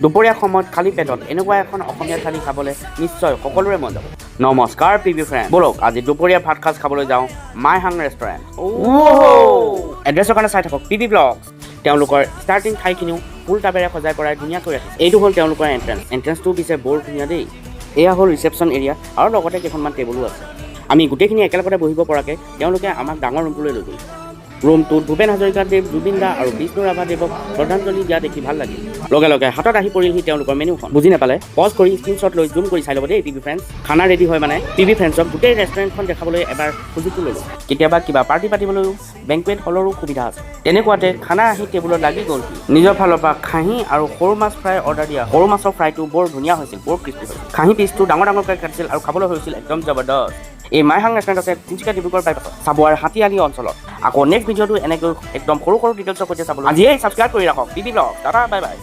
দুপৰীয়া সময়ত খালী পেটত এনেকুৱা এখন অসমীয়া থালি খাবলৈ নিশ্চয় সকলোৰে মন যাব। নমস্কাৰ পি বি ফ্ৰেণ্ড, ব'লক আজি দুপৰীয়া ভাত সাজ খাবলৈ যাওঁ মাইহাং ৰেষ্টুৰেণ্ট। এড্ৰেছৰ কাৰণে চাই থাকক পি বি ব্লগছ। তেওঁলোকৰ ষ্টাৰ্টিং ঠাইখিনিও ফুল টাবেৰে সজাই পৰাই ধুনীয়াকৈ ৰাখিছে। এইটো হ'ল তেওঁলোকৰ এণ্ট্ৰেঞ্চ। এণ্ট্ৰেঞ্চটো পিছে বৰ ধুনীয়া দেই। এয়া হ'ল ৰিচেপশ্যন এৰিয়া আৰু লগতে কেইখনমান টেবুলো আছে। আমি গোটেইখিনি একেলগতে বহিব পৰাকৈ তেওঁলোকে আমাক ডাঙৰ ৰুমটোলৈ লৈ গ'ল। ৰুমটোত ভূপেন হাজৰিকাদেৱ, জুবিন দা আৰু বিষ্ণু ৰাভাদেৱক শ্ৰদ্ধাঞ্জলি দিয়া দেখি ভাল লাগিল। লগে লগে হাতত আহি পৰিলহি তেওঁলোকৰ মেনুখন। বুজি নাপালে পজ কৰি স্ক্ৰীনশ্বট লৈ জুম কৰি চাই ল'ব দেই পি বি ফ্ৰেণ্ডছ। খানা ৰেডি হয় মানে পি বি ফ্ৰেণ্ডছক গোটেই ৰেষ্টুৰেণ্টখন দেখাবলৈ এবাৰ সুযোগটো ল'লোঁ। কেতিয়াবা কিবা পাৰ্টি পাতিবলৈও বেংকুৱেট হলৰো সুবিধা আছে। তেনেকুৱাতে খানা আহি টেবুলত লাগি গ'লহি। নিজৰ ফালৰ পৰা খাহী আৰু সৰু মাছ ফ্ৰাই অৰ্ডাৰ দিয়া। সৰু মাছৰ ফ্ৰাইটো বৰ ধুনীয়া হৈছিল, বৰ ক্ৰিস্পি হৈছিল। খাহী পিচটো ডাঙৰ ডাঙৰকৈ কাটিছিল আৰু খাবলৈ হৈছিল একদম জবৰদস্ত। এই মাইহাং ৰেষ্টুৰেণ্ট আছে তিনিচুকীয়া ডিব্ৰুগড় বাইপাছত, চাবুৱাৰ হাতীআলি অঞ্চলত। আকৌ নেক্সট ভিডিঅ'টো এনেকৈ একদম সৰু সৰু ডিটেইলছৰ সৈতে চাবলৈ আজিয়েই ছাবস্ক্ৰাইব কৰি ৰাখক P B blog. Tata, bye bye.